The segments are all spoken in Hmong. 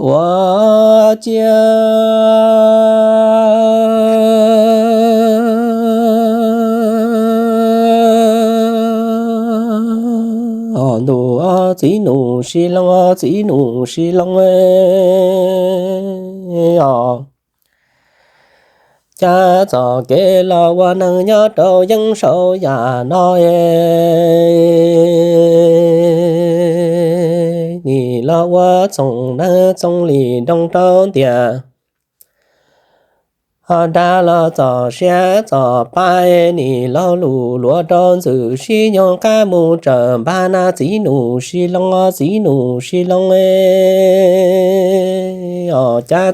Ua ciav ntuj, txiv nus sib loo, txiv nus sib loo os, cas txoj kev los ua neeg nyob rau yeeb saum yam no es, nim los ua txoos neeg txoos li nroo rau ntiag, ho nrag los txog siab txog pa, nim los lus luag rau ntxwm sib nyoog qab mus tsawm npag na, txiv nus sib loo, txiv nus sib loo os, cas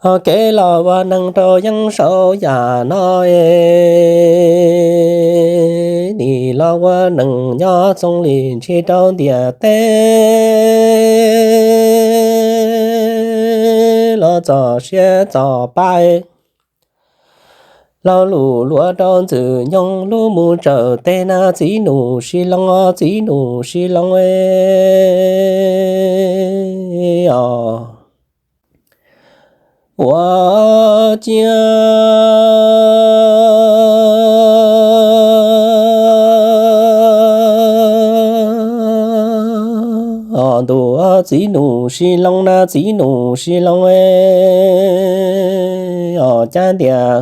txoj kev los ua neeg rau yeeb saum yam no es, nim los ua neeg nyob txoos li ntshis rau ntiaj teb, los txog siab txog pa, los lus luag rau ntxwm nyoog lub mus tsawm teg na, txiv nus sib loo, txiv nus sib loo os, ua ciav ntuj, txiv nus sib loo na, txiv nus sib loo os, cas ntiaj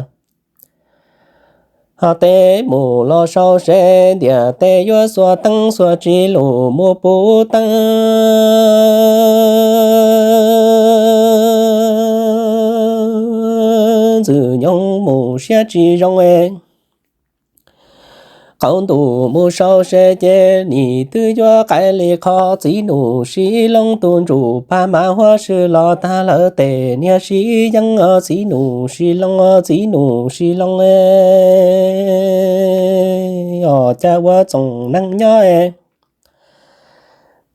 teb mus los sau se, ntiaj teb yuav xuas teeb xuas tsi lus mus puv teeb, ntxwm nyoog mus siab tsis zoo es, qauv ntuj mus sau se ces nim twb yuav qaim li qho, txiv nus sib loo, tus ntsuj pag mas huab swb los tag lawm tes niag sib yeeb, txiv nus sib loo, txiv nus sib loo os, cas ua txoos neeg nyob es,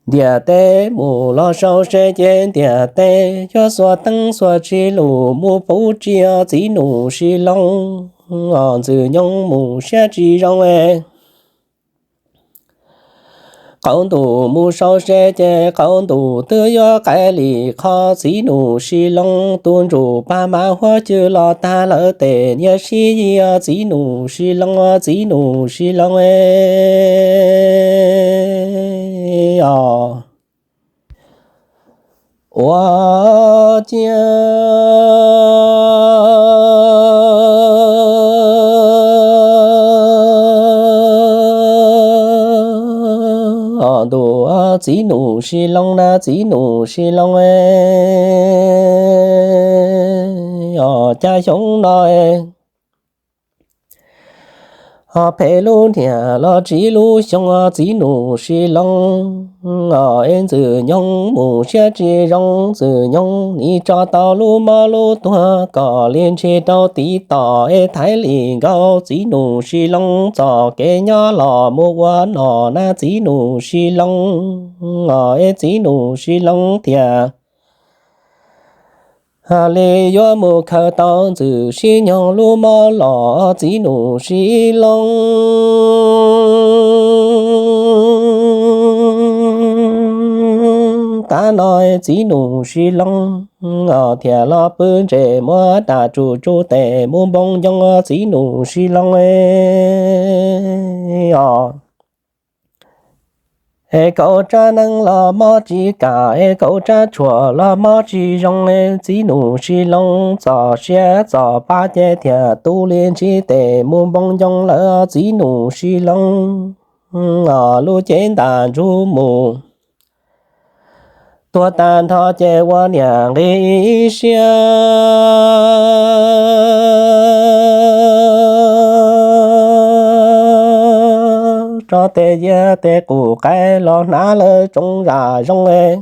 ntiaj teb mus los sau se ces ntiaj teb yuav xuas teeb xuas tsi lus mus puv tsi os, txiv nus sib loo os, ntxwm nyoog mus siab tsis zoo es, qauv ntuj mus sau se ces qauv ntuj twb yuav qaim li qho, txiv nus sib loo, tus ntsuj pag mas huab cwb los tag lawm tes niag sib yig, txiv nus sib loo, txiv nus sib loo os, ua ciav ntuj, txiv nus sib loo na, txiv nus sib loo os, cas xyoo no ho phem lub niag los tsis lub xyoo, txiv nus sib loo os, es ntxwm nyoog mus siab tsis zoo, ntxwm nyoog nim tso tau lub mob lub tuag kom li ntshis rau tiv tom es thaiv li nkaus, txiv nus sib loo, txoj kev nyob los mus ua nom na, txiv nus sib loo os, es txiv nus sib loo thiaj li yuav mus khaws tau ntxwm sib nyoog lub mob los, txiv nus sib loo. Tav no txiv nus sib loo os, thiaj los pw ntses muab dam tsuj tsuj tes mus npoo ncoo, txiv nus sib loo os, es kaum tsab neeb los mob tsis kam, es kaum tsab tshuam los mob tsis zoo, txiv nus sib loo, txoj siab txoj pa ces thiaj tu li ntsis tes mus npoo ncoo lawm, txiv nus sib loo os, lub cev ntaj ntsug mus tuag tag nrho ces ua niam nqis siab tso tes yiag tes qus qaib los hnav lawv tsoo zam zoo es,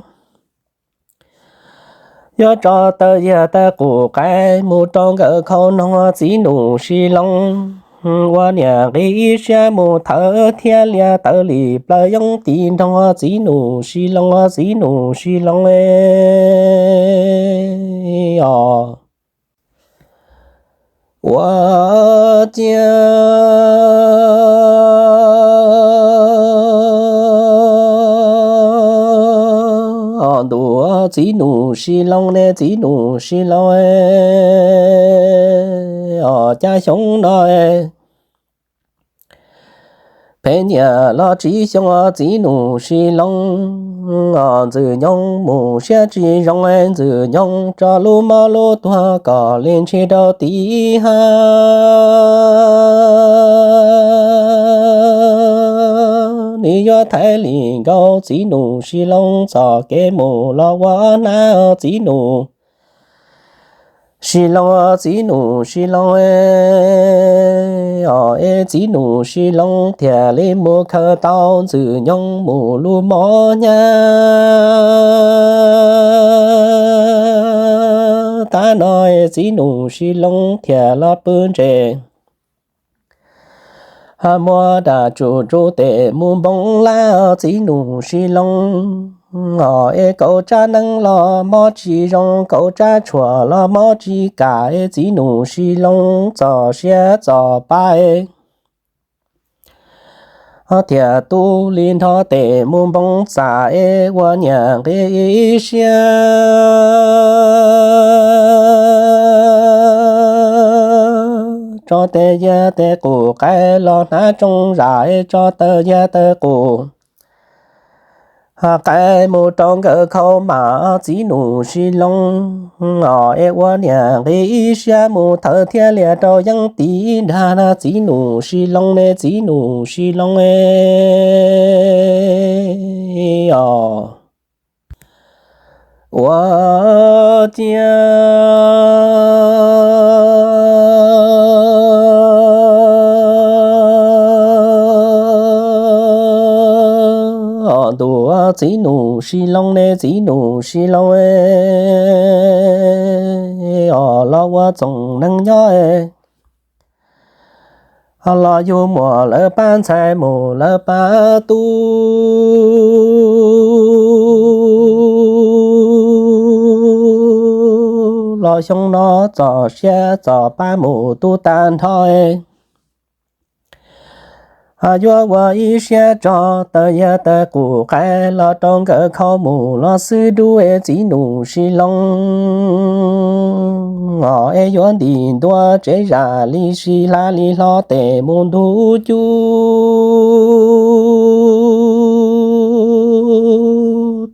yuav tso taw yiag taw qus qaib mus rau nkawm khau noog, txiv nus sib loo, ua niam nqis siab mus thawv thiab lias tawv li plaws yoob ti nroog, txiv nus sib loo, txiv nus sib loo os, ua ciav Ntuj, txiv nus sib loo ne, txiv nus sib loo, o, cas xyoo no peb nyiam los tsib xyoo, txiv nus sib loo, o, Ntxwg Nyoog mus siab tsis zoo, Ntxwg Nyoog tso lub mob lub tuag kom li ntshis rau tim hav. Nws yuav thaiv li nkaus txiv nus sib loo txoj kev mus los ua hnab, txiv nus sib loo, txiv nus sib loo, o, es txiv nus sib loo thiaj li mus khaws tau Ntxwg Nyoog mus lub mob hnab. Tav no es txiv nus sib loo thiaj los pw ntses, muab dab tsuj tsuj tes mus npoo lab, txiv nus sib loo, o, es kaum tsab neeb los mob tsis zoo, kaum tsab tshuam los mob tsis kam, es txiv nus sib loo txoj sia txoj pa, o, thiaj tu li nrho tes mus npoo txaj, es ua niam nqi ib siab tso tes yag tes qus qaib los hnav tsoo zam, es tso tes yag tes qus qaib mus rau nkawm khau mam, txiv nus sib loo, o, es ua niam nqi ib siab mus thawv thiab lias rau yeeb tim nrag na, txiv nus sib loo ne, txiv nus sib loo, o, ua ciav ntuj, txiv nus sib loo ne, txiv nus sib loo, o, los ua txoos neeg nyob, o, los yug muam lawv pab ntxhais mus lawv pab tub, los xyoo no txoj sia txoj pa mus tu tag nrho, yuav ua ib siab tso tes yag tes qus qaib los rau nkawm khau mus los xwb dub, es txiv nus sib loo, o, es yuav ntim ntua tsev zam li sib hla li hlo tes mus ntug cub.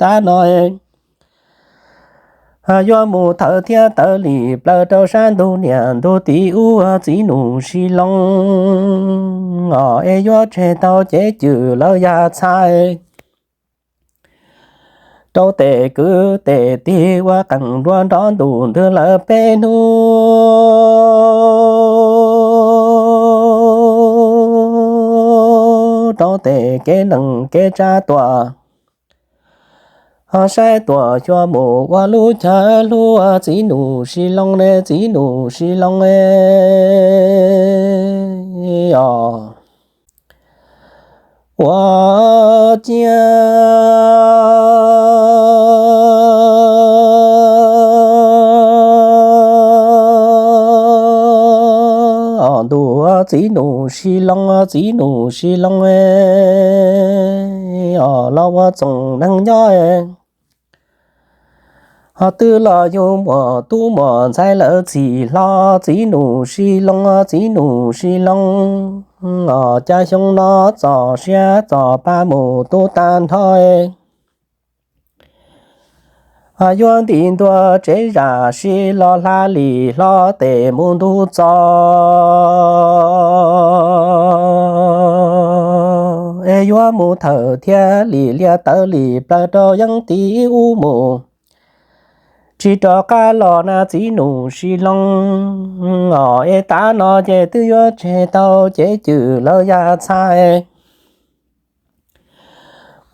Tav no yuav mus thawv thiab tawv li plaws rau sab ntug niam ntug tim ub, txiv nus sib loo, o, es yuav tseg tau cev cwm lawv yam txhais rau tes kwv tes tij ua qees nruab nrov ntuj ntwg lawv peb hnub, rau tes kev neeg kev tsav tuam, ho saib tuam xyuas mus ua lub chaw hlub, txiv nus sib loo ne, txiv nus sib loo, o, ua ciav ntuj, txiv nus sib loo, txiv nus sib loo, o, los ua txoos neeg nyob, ho twb los yug muam tub muam ntxhais lawv txhim hlo, txiv nus sib loo, txiv nus sib loo, o, cas xyoo no txoj sia txoj pa mus tu tag nrho, yuav ntim ntua tsev zam sib los hla li hlo tes mus ntug txo, es yuav mus thawm thiab li lias tawv li plaws rau yeeb tim ub mus, tsis rov qab los na txiv nus sib loo, o, es tav no ces twb yuav tseg tau cev cwm lawv yam txhais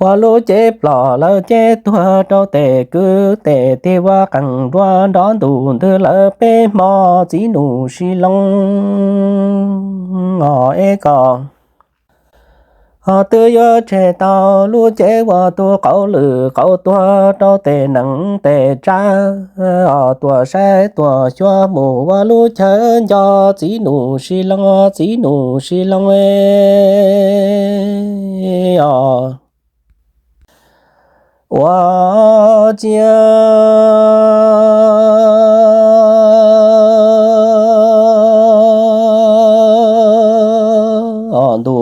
ua lub cev plom lawv cev tuag rau tes kwv tes tij ua qees nruab nrov ntuj ntwg lawv peb hmo, txiv nus sib loo, o, es kom ho twb yuav tseg tau lub cev ua tus qauv lwm qauv tuag rau tes nees tes tsav, o, tuam saib tuam xyuas mus ua lub chaw nco, txiv nus sib loo, txiv nus sib loo, o, ua cia ntu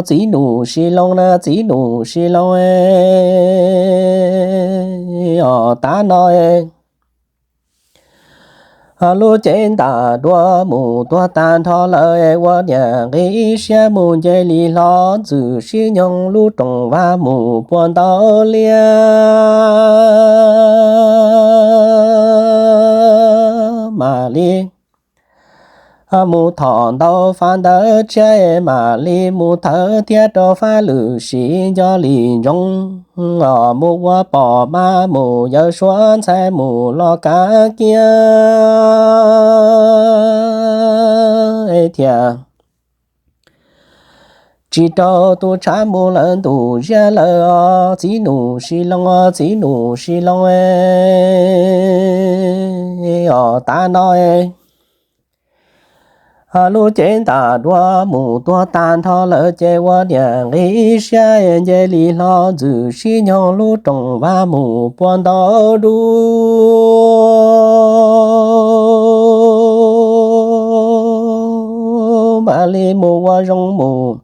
txiv nus Sis Loo na, txiv nus Sis Loo os, tav no lub cev ntam duab mus tuag tag nrho lawm, ua niam nqi siab mus nce li hlo ntxwm sib nyoog lub rooj vag mus puag ntaub liab. Mam li mus thom ntau fab ntawv tshiab, mam li mus thawb thiab rau fab lwm sim nco li ntsoov, mus ua pom mab mus yawv suav ntxhais mus los kav kiab thiab. Tsis rau tus tshav mus lawm ntuj ziab lawm os, txiv nus Sis Loo os, txiv nus Sis Loo os, tav no lub cev ntam duab mus tuag tag nrho lawm, ces ua niam nqi siab nce li hlo ntxwm sib nyoog lub rooj vag mus puag ntaub dub. Mam li mus ua zoo mus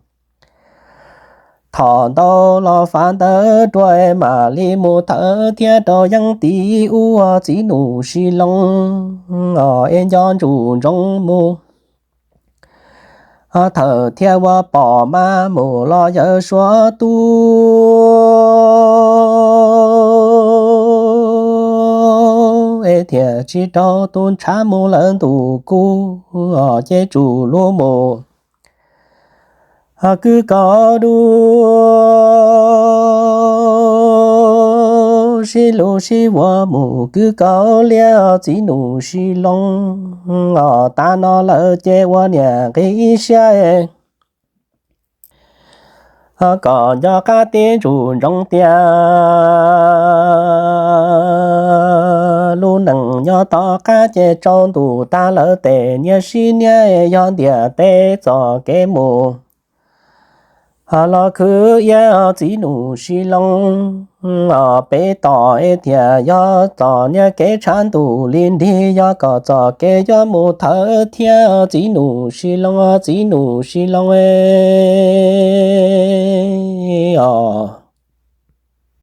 thom ntau los fab ntawv rua, mam li mus thawb thiab rau yeeb tim ub, txiv nus Sis Loo os, es nco ntsus ntsoov mus thawb thiab ua pom mab mus los yawv suav tub, es thiaj tsis rau tus tshav mus lawm ntuj kub os, ces tsum lub mus kwv kaus dub, sib hlub sib vuag mus kwv kaus liab, txiv nus Sis Loo os, tav no lawm ces ua niam nqi siab kom nco qab tib ntsus ntsoov tias lub neej nyob tom qab ces tsaus ntuj tag lawm, tes niaj sib niaj yog ntiaj teb txoj kev mus los khwv iab, txiv nus Sis Loo os, peb tom es thiaj yog txoj niag kev tshav ntuj li nrig, yog kom txoj kev yuav mus thawb thiab, txiv nus Sis Loo os, txiv nus Sis Loo os.